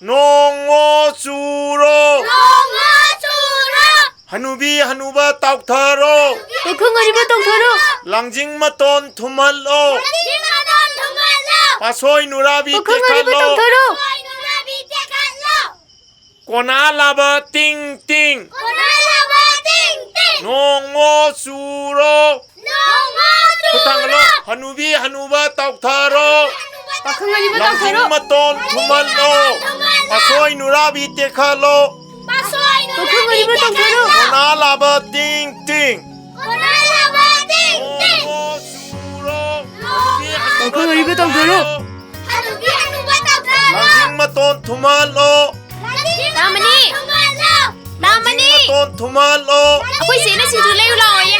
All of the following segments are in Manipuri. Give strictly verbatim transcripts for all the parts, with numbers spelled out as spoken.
ꯅꯣꯡꯉꯣ ꯆꯨꯔꯣ꯫ ꯅꯣꯡꯉꯣ ꯆꯨꯔꯣ꯫ ꯍꯅꯨꯕꯤ ꯍꯅꯨꯕ ꯇꯥꯎꯊꯔꯣ꯫ ꯄꯥꯈꯪ ꯑꯔꯤꯕ ꯇꯥꯎꯊꯔꯣ꯫ ꯂꯥꯡꯖꯤꯡ ꯃꯇꯣꯟ ꯊꯨꯝꯍꯜꯂꯣ꯫ ꯂꯥꯡꯖꯤꯡ ꯃꯇꯣꯟ ꯊꯨꯝꯍꯜꯂꯣ꯫ ꯄꯥꯁꯣꯏ ꯅꯨꯔꯥꯕꯤ ꯄꯥꯈꯪ ꯑꯔꯤꯕ ꯇꯦꯛꯈꯠꯂꯣ꯫ ꯇꯥꯎꯊꯔꯣ꯫ ꯄꯥꯁꯣꯏ ꯅꯨꯔꯥꯕꯤ ꯇꯦꯛꯈꯠꯂꯣ꯫ ꯀꯣꯅꯥ ꯂꯥꯕ ꯇꯤꯡ ꯇꯤꯡ꯫ ꯀꯣꯅꯥ ꯂꯥꯕ ꯇꯤꯡ ꯇꯤꯡ꯫ ꯅꯣꯡꯉꯣ ꯆꯨꯔꯣ꯫ ꯅꯣꯡꯉꯣ ꯆꯨꯔꯣ꯫ ꯈꯨꯠ ꯊꯥꯡꯒꯠꯂꯣ꯫ ꯍꯅꯨꯕꯤ ꯍꯅꯨꯕ ꯇꯥꯎꯊꯔꯣ꯫ ꯄꯥꯈꯪ ꯑꯔꯤꯕ ꯂꯥꯡꯖꯤꯡ ꯇꯥꯎꯊꯔꯣ꯫ ꯃꯇꯣꯟ ꯊꯨꯝꯍꯜꯂꯣ꯫ ꯊꯨꯝꯍꯜꯂꯣ꯫ ꯄꯥꯁꯣꯏ ꯅꯨꯔꯥꯕꯤ ꯇꯦꯛꯈꯠꯂꯣ꯫ ꯄꯥꯁꯣꯏ ꯄꯥꯈꯪ ꯅꯨꯔꯥꯕꯤ ꯑꯔꯤꯕ ꯇꯥꯎꯊꯔꯣ꯫ ꯇꯦꯛꯈꯠꯂꯣ꯫ ꯀꯣꯅꯥ ꯂꯥꯕ ꯇꯤꯡ ꯇꯤꯡ꯫ ꯀꯣꯅꯥ ꯂꯥꯕ ꯇꯤꯡ ꯇꯤꯡ꯫ ꯅꯣꯡꯉꯣ ꯆꯨꯔꯣ꯫ ꯄꯥꯈꯪ ꯑꯔꯤꯕ ꯇꯥꯎꯊꯔꯣ꯫ ꯍꯅꯨꯕꯤ ꯍꯅꯨꯕ ꯇꯥꯎꯊꯔꯣ꯫ ꯂꯥꯡꯖꯤꯡ ꯃꯇꯣꯟ ꯊꯨꯝꯍꯜꯂꯣ꯫ ꯂꯥꯡꯖꯤꯡ ꯇꯥꯃꯅꯤ꯫ ꯃꯇꯣꯟ ꯊꯨꯝꯍꯜꯂꯣ꯫ ꯇꯥꯃꯅꯤ꯫ ꯂꯥꯡꯖꯤꯡ ꯃꯇꯣꯟ ꯊꯨꯝꯍꯜꯂꯣ꯫ ꯑꯩꯈꯣꯏ ꯆꯦꯅ ꯁꯤꯡꯖꯨ ꯂꯩꯔꯨ ꯂꯥꯛꯑꯣꯌꯦ꯫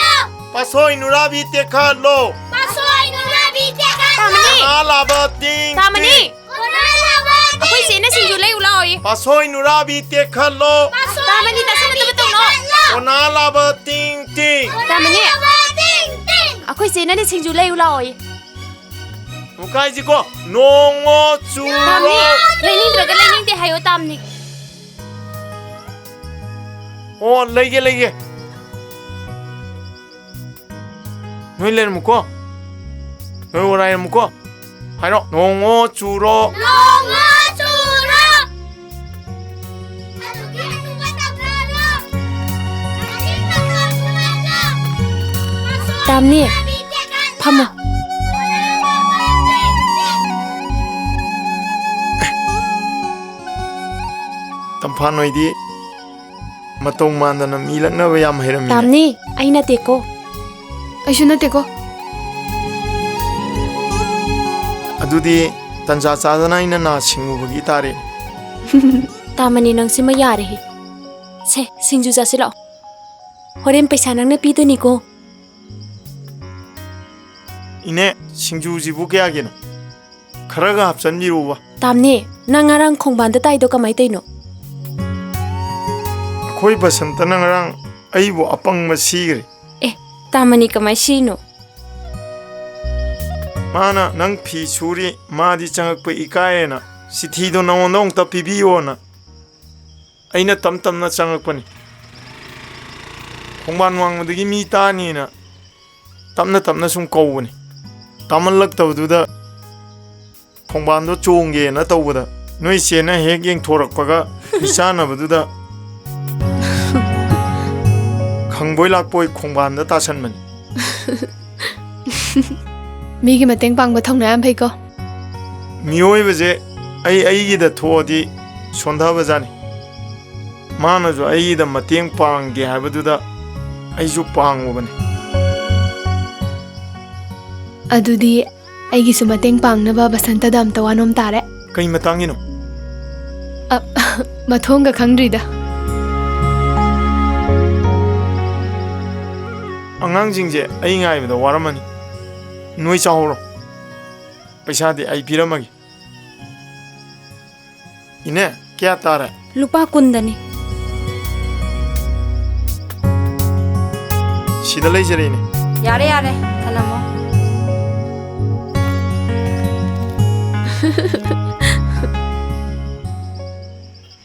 ꯄꯥꯁꯣꯏ ꯅꯨꯔꯥꯕꯤ ꯇꯦꯛꯈꯠꯂꯣ꯫ ꯄꯥꯁꯣꯏ ꯅꯨꯔꯥꯕꯤ ꯇꯦꯛꯈꯠꯂꯣ꯫ ꯇꯥꯃꯅꯤ꯫ ꯀꯣꯅꯥ ꯂꯥꯕ ꯇꯤꯡ ꯇꯥꯃꯅꯤ꯫ ꯇꯤꯡ꯫ ꯀꯣꯅꯥ ꯂꯥꯕ ꯇꯤꯡ ꯑꯩꯈꯣꯏ ꯆꯦꯅ ꯇꯤꯡ꯫ ꯁꯤꯡꯖꯨ ꯂꯩꯔꯨ ꯂꯥꯛꯑꯣꯌꯦ꯫ ꯄꯥꯁꯣꯏ ꯅꯨꯔꯥꯕꯤ ꯇꯦꯛꯈꯠꯂꯣ꯫ ꯄꯥꯁꯣꯏ ꯇꯥꯃꯅꯤ, ꯅꯨꯔꯥꯕꯤ ꯇꯥꯁꯟꯅꯗꯕ ꯇꯧꯅꯣ꯫ ꯇꯦꯛꯈꯠꯂꯣ꯫ ꯀꯣꯅꯥ ꯂꯥꯕ ꯇꯤꯡ ꯇꯤꯡ꯫ ꯀꯣꯅꯥ ꯇꯥꯃꯅꯤ꯫ ꯂꯥꯕ ꯇꯤꯡ ꯇꯤꯡ꯫ ꯑꯩꯈꯣꯏ ꯆꯦꯅꯅꯦ ꯁꯤꯡꯖꯨ ꯂꯩꯔꯨ ꯂꯥꯛꯑꯣꯌꯦ꯫ ꯑꯃꯨꯛꯀ ꯍꯥꯏꯁꯤꯀꯣ, ꯅꯣꯡꯉꯣ ꯆꯨꯔꯣ꯫ ꯇꯥꯃꯅꯤ, ꯂꯩꯅꯤꯡꯗ꯭ꯔꯒ ꯂꯩꯅꯤꯡꯗꯦ ꯍꯥꯏꯌꯣ, ꯇꯥꯃꯅꯤ꯫ ꯑꯣ, ꯂꯩꯒꯦ, ꯂꯩꯒꯦ꯫ ꯅꯣꯏ ꯂꯩꯔꯝꯃꯨꯀꯣ꯫ ꯅꯣꯏ ꯋꯥꯔꯥꯏꯔꯝꯃꯨꯀꯣ꯫ ꯍꯥꯏꯔꯣ, ꯅꯣꯡꯉꯣ ꯆꯨꯔꯣ꯫ ꯅꯣꯡꯉꯣ ꯆꯨꯔꯣ꯫ ꯇꯥꯝꯅꯤ, ꯐꯝꯃꯣ꯫ ꯇꯝꯐꯥ, ꯅꯣꯏꯗꯤ ꯃꯇꯧ ꯃꯥꯟꯗꯅ ꯃꯤ ꯂꯛꯅꯕ ꯌꯥꯝ ꯍꯩꯔꯝꯃꯤꯅꯦ꯫ ꯇꯥꯝꯅꯤ, ꯑꯩ ꯅꯠꯇꯦꯀꯣ꯫ ꯑꯩꯁꯨ ꯅꯠꯇꯦꯀꯣ꯫ ꯑꯗꯨꯗꯤ ꯇꯟꯖꯥ ꯆꯥꯗꯅ ꯑꯩꯅ ꯅꯥ ꯁꯤꯡꯉꯨꯕꯒꯤ ꯇꯥꯔꯦ꯫ ꯇꯥꯃꯅꯤ, ꯅꯪꯁꯤꯃ ꯌꯥꯔꯦꯍꯦ꯫ ꯁꯦ, ꯁꯤꯡꯖꯨ ꯆꯥꯁꯤ ꯂꯥꯛꯑꯣ꯫ ꯍꯣꯔꯦꯟ ꯄꯩꯁꯥ ꯅꯪꯅ ꯄꯤꯗꯣꯏꯅꯤꯀꯣ꯫ ꯏꯅꯦ, ꯁꯤꯡꯖꯨꯁꯤꯕꯨ ꯀꯌꯥꯒꯤꯅꯣ? ꯈꯔꯒ ꯍꯥꯞꯆꯟꯕꯤꯔꯛꯎꯕ꯫ ꯇꯥꯝꯅꯦ, ꯅꯪ ꯉꯔꯥꯡ ꯈꯣꯡꯕꯥꯟꯗ ꯇꯥꯏꯗꯣ ꯀꯃꯥꯏ ꯇꯧꯔꯤꯅꯣ? ꯑꯩꯈꯣꯏ ꯕꯁꯟꯇꯅ ꯉꯔꯥꯡ ꯑꯩꯕꯨ ꯑꯄꯪꯕ ꯁꯤꯈ꯭ꯔꯦ꯫ ꯑꯦ, ꯇꯥꯃꯅꯤ ꯀꯃꯥꯏ ꯁꯤꯔꯤꯅꯣ? ꯃꯥꯅ ꯅꯪ ꯐꯤ ꯁꯨꯔꯤ, ꯃꯥꯗꯤ ꯆꯪꯉꯛꯄ ꯏꯀꯥꯏꯌꯦꯅ ꯆꯤꯊꯤꯗꯣ ꯅꯉꯣꯟꯗ ꯑꯃꯨꯛꯇ ꯄꯤꯕꯤꯌꯣꯅ ꯑꯩꯅ ꯇꯞ ꯇꯞꯅ ꯆꯪꯉꯛꯄꯅꯤ꯫ ꯈꯣꯡꯕꯥꯟ ꯋꯥꯡꯃꯗꯒꯤ ꯃꯤ ꯇꯥꯅꯤꯅ ꯇꯞꯅ ꯇꯞꯅ ꯁꯨꯝ ꯀꯧꯕꯅꯤ꯫ ꯇꯥꯃꯜꯂꯛꯇꯕꯗꯨꯗ ꯈꯣꯡꯕꯥꯟꯗꯣ ꯆꯣꯡꯒꯦꯅ ꯇꯧꯕꯗ ꯅꯣꯏ ꯆꯦꯅ ꯍꯦꯛ ꯌꯦꯡꯊꯣꯔꯛꯄꯒ ꯃꯤꯆꯥꯟꯅꯕꯗꯨꯗ ꯈꯪꯕꯣꯏ ꯂꯥꯛꯄꯣꯏ ꯈꯣꯡꯕꯥꯟꯗ ꯇꯥꯁꯟꯕꯅꯤ꯫ ꯃꯤꯒꯤ ꯃꯇꯦꯡ ꯄꯥꯡꯕ ꯊꯧꯅꯥ ꯌꯥꯝ ꯐꯩꯀꯣ꯫ ꯃꯤꯑꯣꯏꯕꯁꯦ ꯑꯩ ꯑꯩꯒꯤꯗ ꯊꯣꯛꯑꯗꯤ ꯁꯣꯟꯊꯕꯖꯥꯠꯅꯤ꯫ ꯃꯥꯅꯁꯨ ꯑꯩꯒꯤꯗ ꯃꯇꯦꯡ ꯄꯥꯡꯒꯦ ꯍꯥꯏꯕꯗꯨꯗ ꯑꯩꯁꯨ ꯄꯥꯡꯉꯨꯕꯅꯤ꯫ ꯑꯗꯨꯗꯤ ꯑꯩꯒꯤꯁꯨ ꯃꯇꯦꯡ ꯄꯥꯡꯅꯕ ꯕꯁꯟꯇꯗ ꯑꯝꯇ ꯋꯥꯅꯣꯝ ꯇꯥꯔꯦ꯫ ꯀꯩ ꯃꯇꯥꯡꯒꯤꯅꯣ? ꯃꯊꯣꯡꯒ ꯈꯪꯗ꯭ꯔꯤꯗ꯫ ꯑꯉꯥꯡꯁꯤꯡꯁꯦ ꯑꯩ ꯉꯥꯏꯕꯗ ꯋꯥꯔꯝꯃꯅꯤ꯫ ꯅꯣꯏ ꯆꯥꯍꯧꯔꯣ꯫ ꯄꯩꯁꯥꯗꯤ ꯑꯩ ꯄꯤꯔꯝꯃꯒꯦ꯫ ꯏꯅꯦ, ꯀꯌꯥ ꯇꯥꯔꯦ? ꯂꯨꯄꯥ ꯀꯨꯟꯗꯅꯤ꯫ ꯁꯤꯗ ꯂꯩꯖꯔꯦ, ꯏꯅꯦ꯫ ꯌꯥꯔꯦ, ꯌꯥꯔꯦ, ꯊꯅꯝꯃꯣ꯫